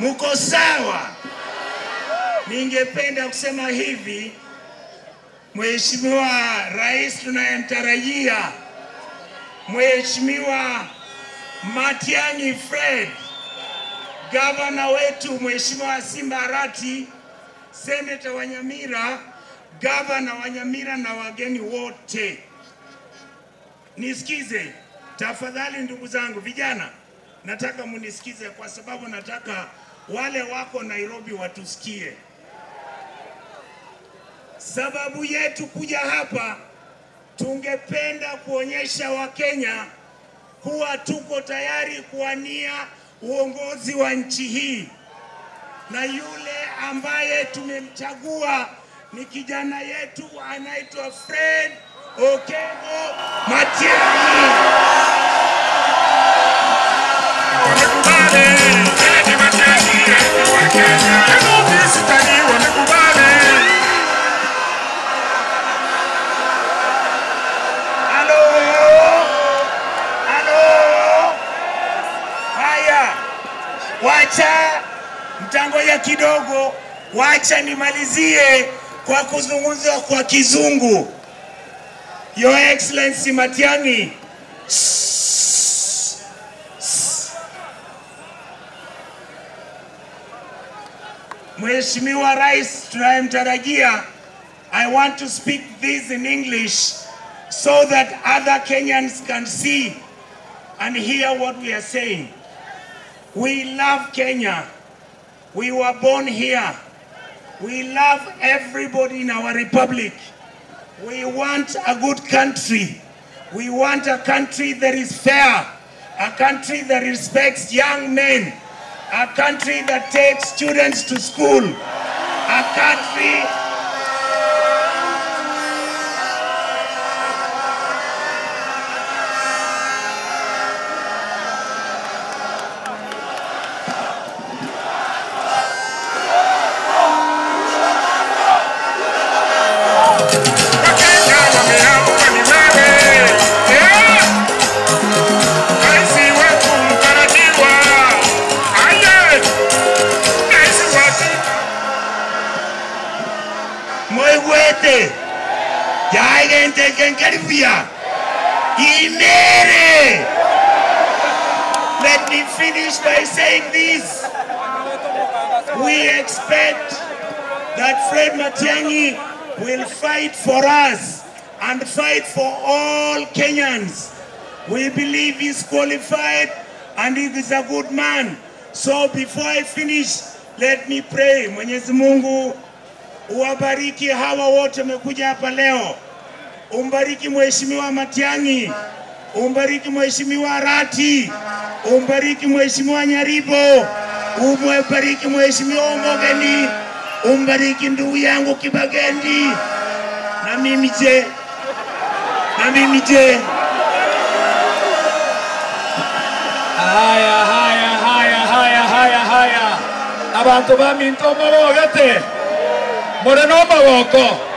Muko sawa? Ningependa kusema hivi, Mheshimiwa Rais tunayemtarajia, Mheshimiwa Matiang'i Fred, gavana wetu Mheshimiwa Simba Arati, Senator wa Nyamira, gavana wa Nyamira na wageni wote. Nisikize tafadhali ndugu zangu vijana, nataka munisikize kwa sababu nataka wale wako Nairobi watusikie. Sababu yetu kuja hapa, tungependa kuonyesha Wakenya kuwa tuko tayari kuwania uongozi wa nchi hii. Na yule ambaye tumemchagua ni kijana yetu anaitwa Fred Okengo Matiang'i. Halo, halo. Haya, wacha mtangoja kidogo, wacha nimalizie kwa kuzungumza kwa Kizungu. Your Excellency Matiang'i, Mheshimiwa Rais tunayemtarajia, I want to speak this in English so that other Kenyans can see and hear what we are saying. We love Kenya. We were born here. We love everybody in our republic. We want a good country. We want a country that is fair, a country that respects young men, a country that takes students to school, a country Let me finish by saying this. We expect that Fred Matiang'i will fight for us and fight for all Kenyans. We believe he's qualified and he is a good man. So before I finish, let me pray. Mwenyezi Mungu uwabariki hawa wote wamekuja hapa leo. Umbariki Mheshimiwa Matiang'i, umbariki Mheshimiwa Arati, umbariki Mheshimiwa Nyaribo, umbariki Mheshimiwa Omogeni, umbariki ndugu yangu Kibagendi. Na mimi je? Na mimi je? Haya, haya, haya, haya, haya, haya. Abantu baminto mabogete. Moreno maboko.